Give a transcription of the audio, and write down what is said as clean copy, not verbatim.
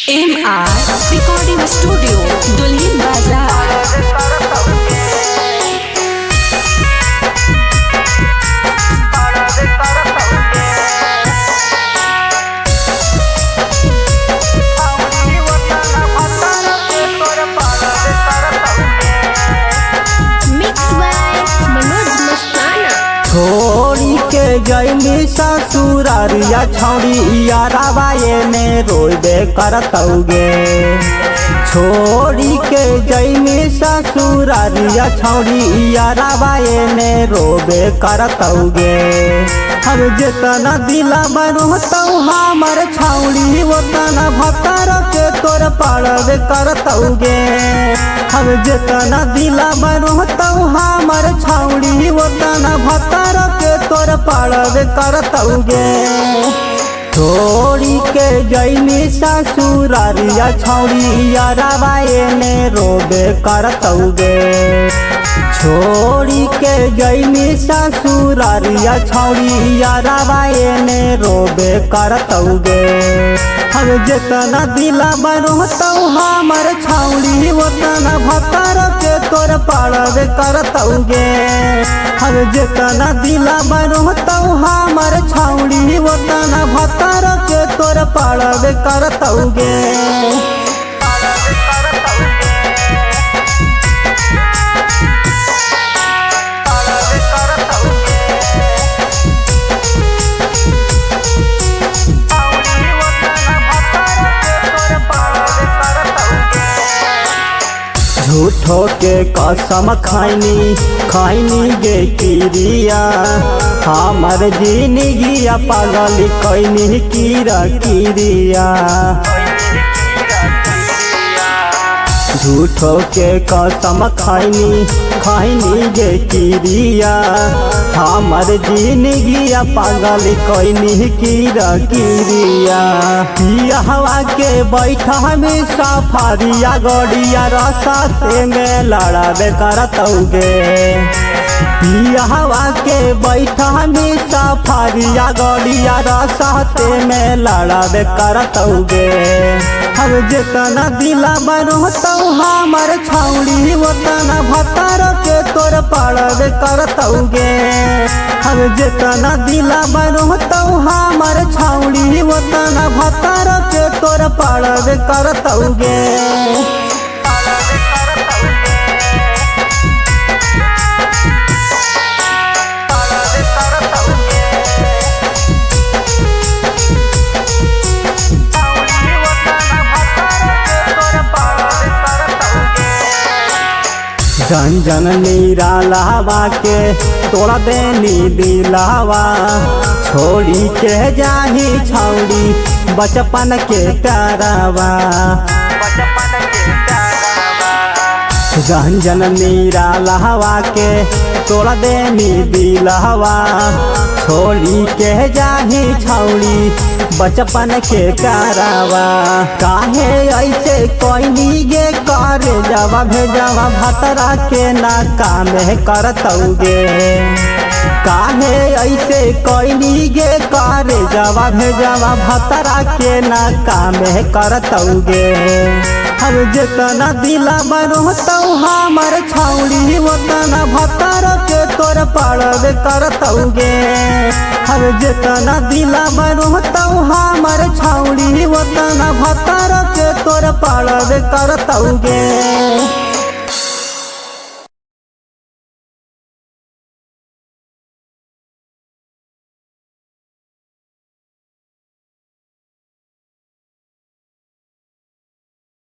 MR Recording Studio, Dulhin Bazaar. Mix by Manoj Mastana. छोड़ी के जैली ससुरारिया छौड़ी याराबाए ने रोबे करतौगे। छोड़ी के जैली ससुरारिया छौड़ी याराबाए ने रोबे करतौगे। हम जितना दिला बनतौ हमर छौड़ी ओतना भतर के तोर पड़बे करतौगे। हम जितना दिला बनतौ हमर छौड़ी ओतना भतर के तोर पड़बे करतौगे। छोड़ी के जैनी ससुरारिया छौड़ी याराबाए ने रोबे करतौगे। छोड़ी के जैनी ससुरारिया छौड़ी याराबाए ने रोबे करतौगे। हम जितना दिला बनतौ हमर छौड़ी ओतना भतर के तोर पड़बे करतौगे। हम जितना दिला बनतौ हमर छौड़ी ओतना भतर के तोर पड़बे करतौगे। झूठो के कसम खैनी खैनी गे किरिया, हमर जिनगिया पागल कैनी कीरा किरिया। झूठो के कसम खैनी खैनी गे किरिया, हमर जिनगिया पागल कैनी कीरा किरिया। पियहवा के बैठा में सफारिया गड़िया रसा से में लड़ाबे करतौगे। पियहवा के बैठा में सफारिया गड़िया रसा से में लड़ाबे करतौगे। हम जितना दिला बनतौ हमर छौड़ी ओतना भतर के तोर पड़बे करतौगे। हम जितना दिला बनतौ हमर छौड़ी ओतना भतर के तोर पड़बे करतौगे। जन निरालावा के तोड़ा देनी दिलावा, छोड़ी के जाही छौड़ी बचपन के प्यारावा। जन निरालावा के तोड़ा देनी दिलावा, छोड़ी के जाही छौड़ी बचपन के प्यारावा। काहे ऐसे कोइनी गे कर जावा भेजावा भतरा के ना काम करतौगे। काहे ऐसे कोइनी गे कर जावा भेजावा भतरा के ना काम करतौगे। हम जितना दिला बनतौ हमर छौड़ी ओतना भतर के तोर पड़बे करतौगे। हम जितना दिला बनतौ हमर छौड़ी ओतना भतर के तोर पड़बे करतौगे।